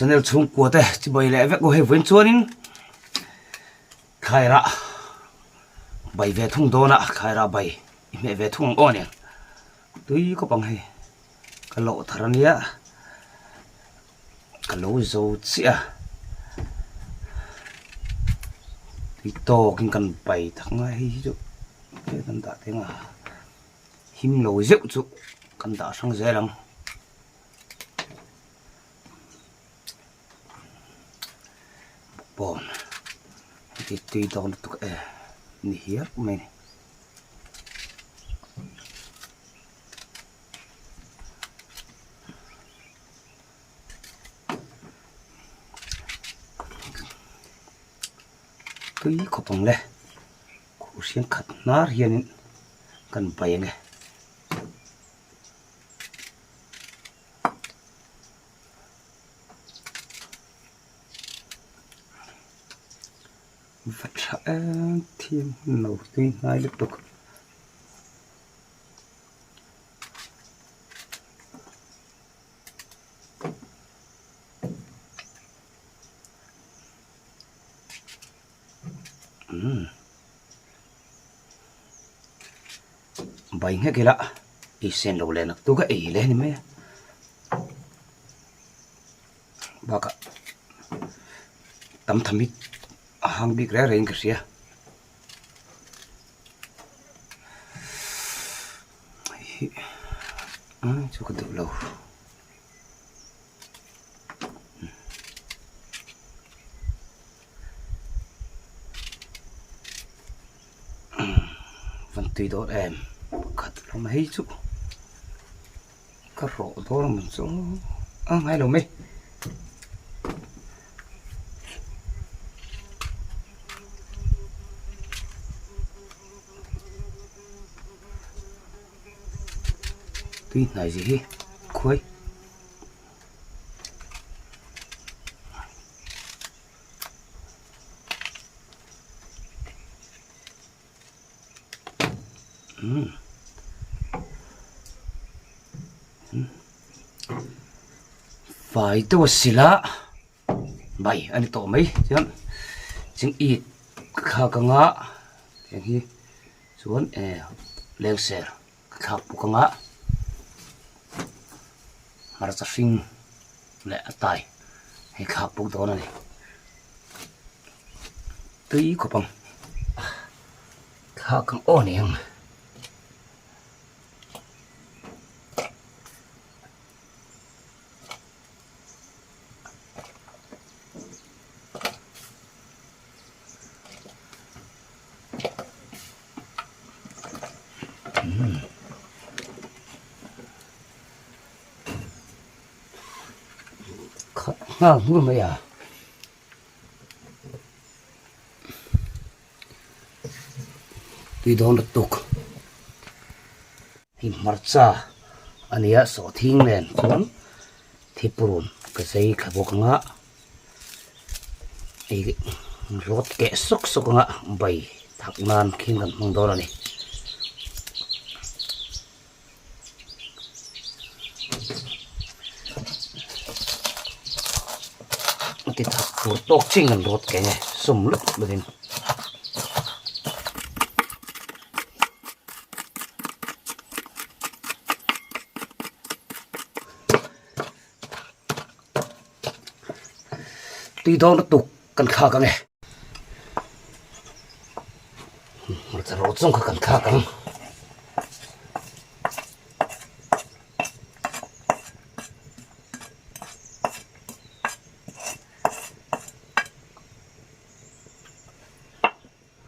Channel chhungkua te chibai leh vek aw hei vawiin chuanin thlairah bai ve thung dawn a thlairah bai i hmeh ve thung ang aw nen tui khawp ang hei ka loh thar ania ka lo zo chiah a tui tawkin kan bai tak ngai hei hi chu kan dah teng a him lo zeuh chu kan dah hrang zel ang. Bawkbawn heti tui dawn lutuk e ni hial mai a ni. Tui khawp ang le khuh hriang khat hnar hianin kan bai ang e. Va tha em thim hun lo tui hnai lutuk. Umm. Bai nghek ila ei sen lo leh nak tuk a ei leh a ni mai a bakah tam tham hi a hang bik reng rengin ka hria hei hi chu ka duh lo. Van tui dawn em pakhat hlawm hei chu ka rawh dawn a mawn chu a ngai lo mai. Tui hnai zia hi khuai. Fai deuh a sil a bai a ni tawh mai chuan ching it ka thlak ang a heng hi chuan eh lengser ka thlak bawk ang a hmarcha hring leh a tai hei thlak bawk dawn a ni tui khawp ang thlak ang aw ni ang. Khat nghal hmur mai a. Tui dawn lutuk. Hei hmarcha a nia sawhthing nen chuan thipurun ka zai thla bawk ang a. Hei rawt keh sawk sawk anga bai thak nan khing kan hmang dawn a ni. A ti thak tur tawk chin kan rawt keh nge sum lutuk lovin. Tui dawn lutuk kan thlak ang e. Hmarcha rawh chung kha kan thlak ang.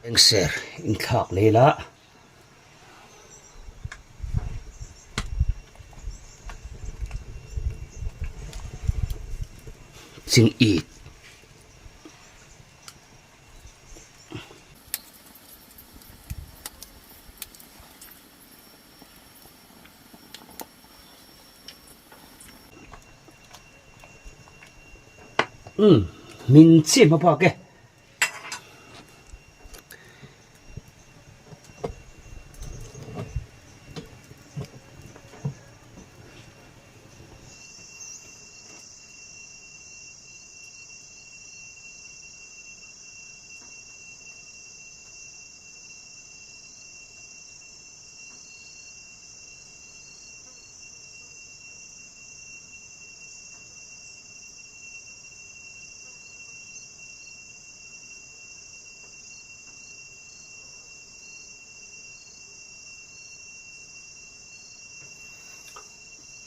Engser inthlak leh ila. Ching it. Umm min chiah hma phak e.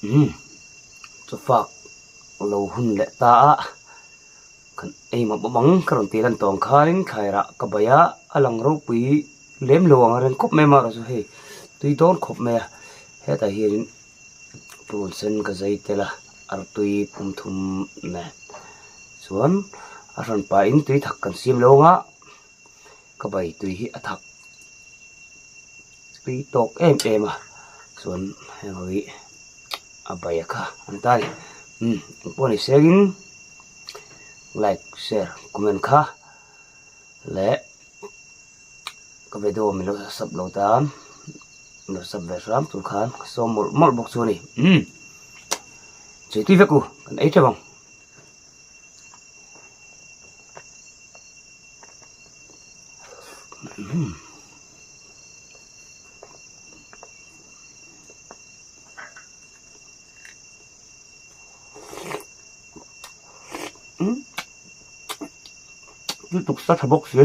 Umm chawfak lo hun leh ta a kan ei mawp mawp ang ka rawn tih lan tawng khanin thlairah ka bai a a lang ropui lem lo ang reng khawp mai amaherawhchu hei tui dawn khawp mai a hetah hianin purun sen ka zai tel a artui pum thum nen chuan a hran pahin tui thak kan siam lo ang a ka bai tui hi a thak tui tawk em em a chuan heng ho hi a bai a kha an ta a ni umm engpawh ni sengin like share comment kha leh ka video min lo sub lo tan min lo sub ve hram tur khan ka sawm mawlh mawlh bawk chu a ni umm chei tui vek u kan ei teuh ang. Lutuk sa tha bawk si.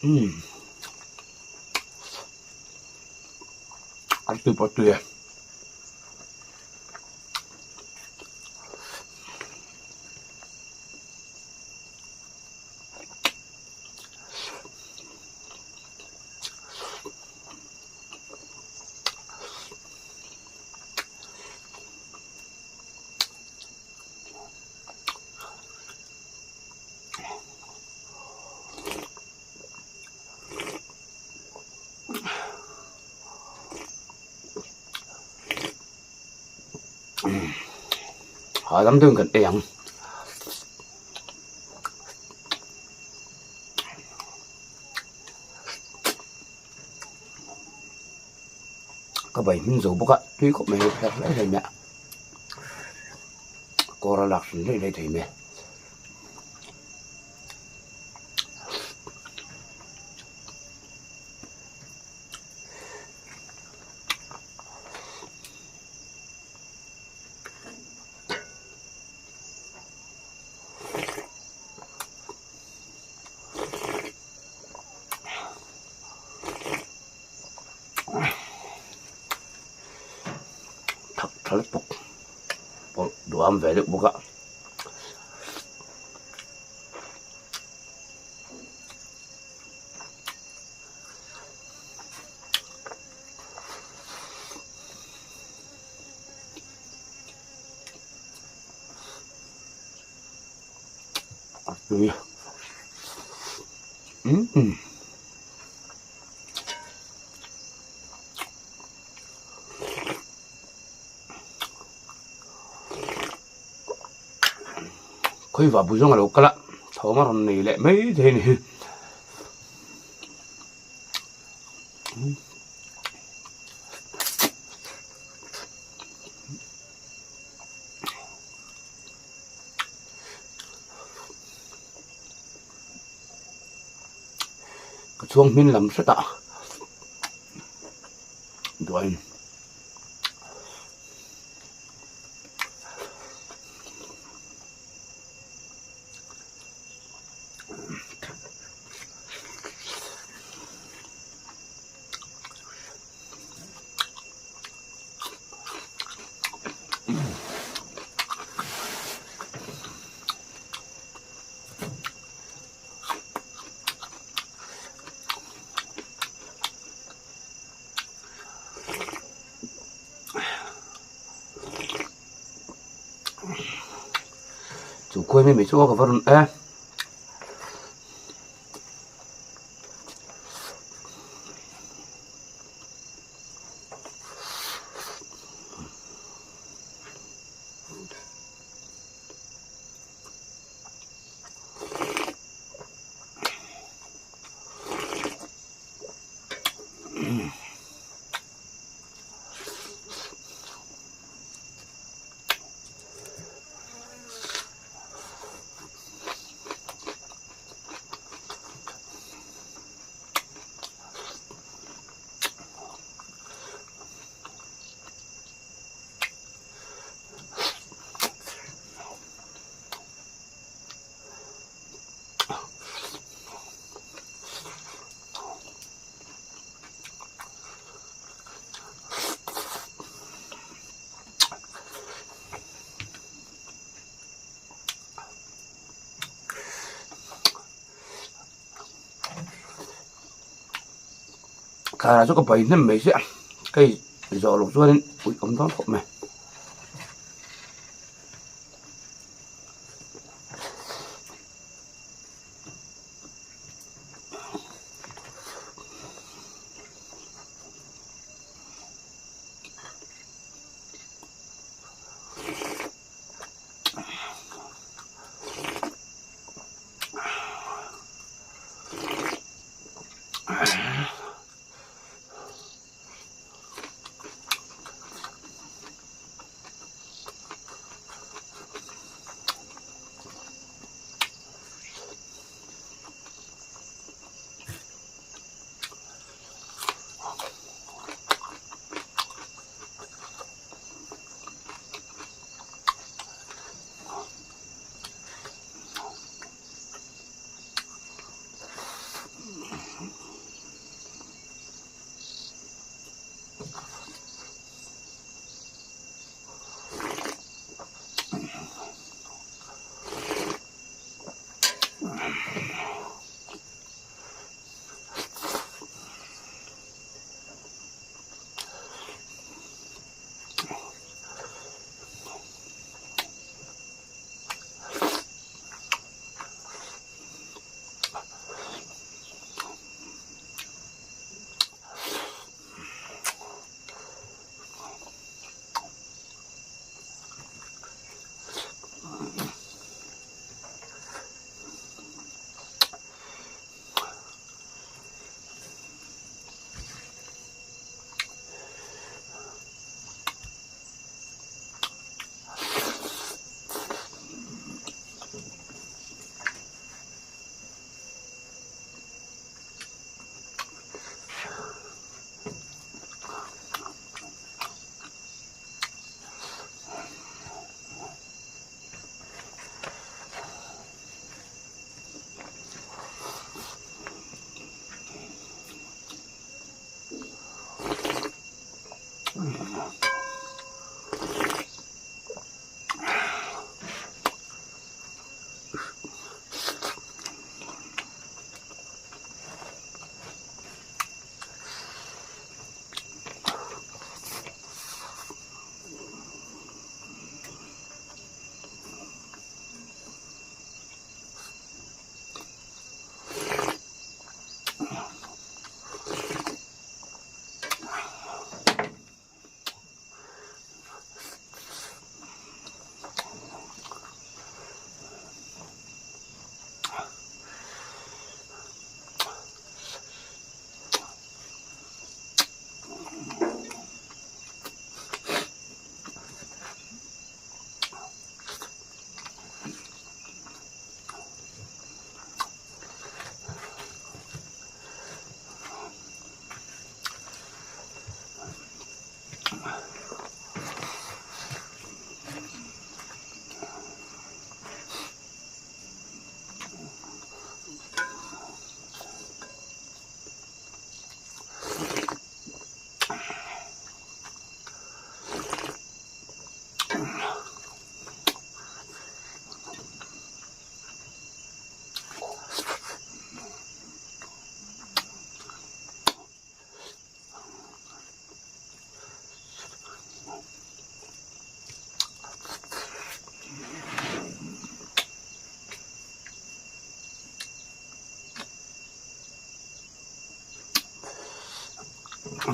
Umm a tui pawh a tui e. Hahdam deuhin kan ei ang. Ka bai hming zo bawk a tui khawp mai a hlai hlai mai a kawr a lak hran hlei hlei thei mai a. Thak tha lutuk pawlh duham ve deuh bawk a. A tui umm. Khawiva bu zawng a lo kal a thawm a rawn nei leh mai thei a ni. Ka chhuang hmin lam hret a duain. Chu khuai mai mai chu a ka va rawn e. Thlarah chu ka bai hnem mai chiah ka zawh loh chuanin uih awm dawn khawp mai.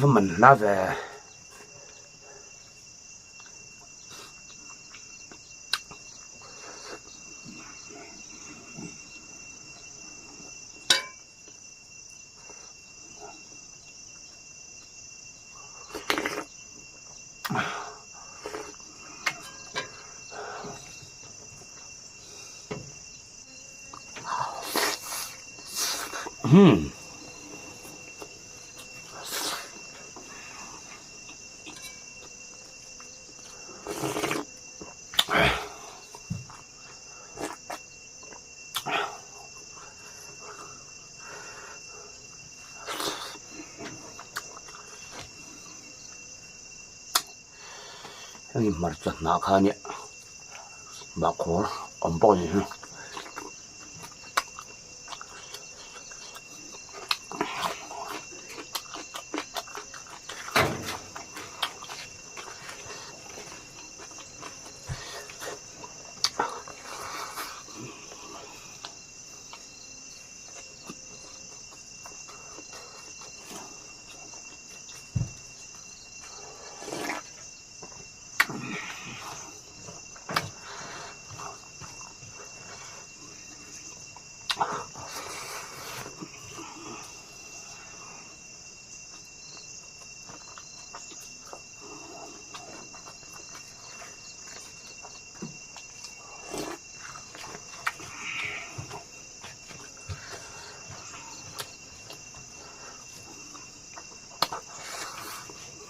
Va man hla ve. Hmm. Hei hmarcha hnah kha ania bahkhawr awm pawh a ni hi.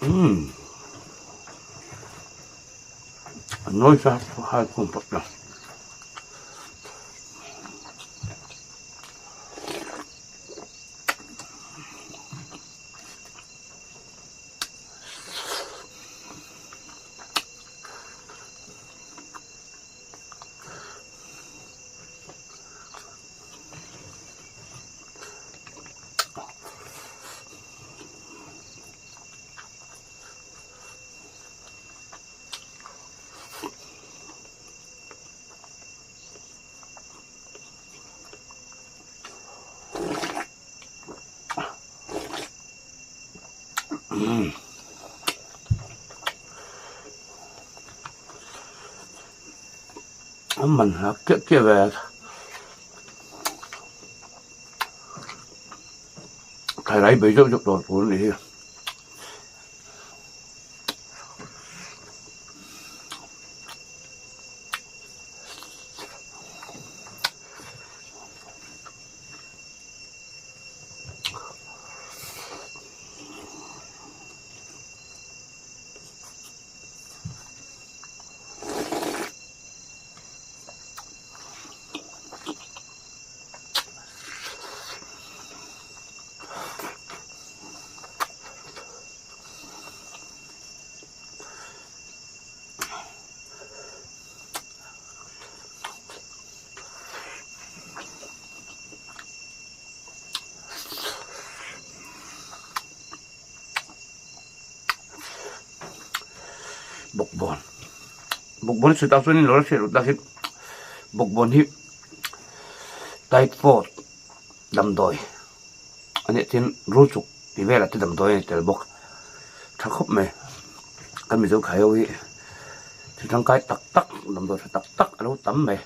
Umm a nawi sa hai khum pawh ta. A man hla kiah kiah ve a. Thlai bei deuh deuh tur tur a nih hi. Bawkbawn bawkbawn hi chutah chuan in lo la hriat loh tak hi bawkbawn hi typhoid damdawi a nih chuan rul chuk tih velah te damdawi a ni tel bawk tha khawp mai kan mizo khai ho hi thil tangkai tak tak damdawi tha tak tak a lo tam mai.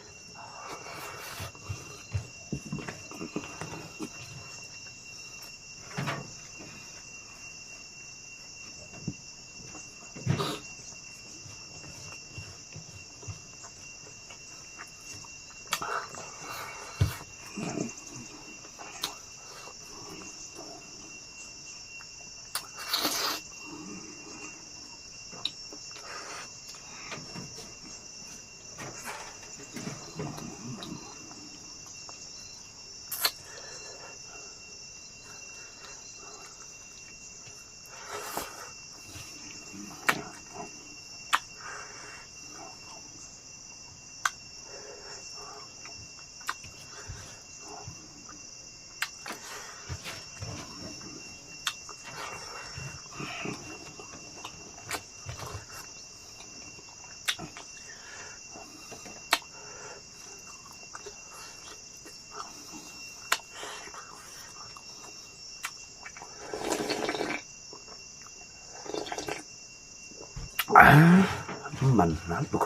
Man hna lutuk.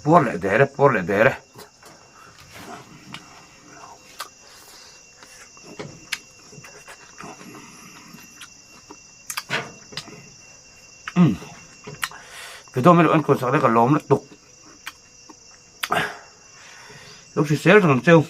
Puar leh der e puar leh der e. Video mai lo en kual sak te ka lawm lutuk. Lo hrisel reng ang cheu.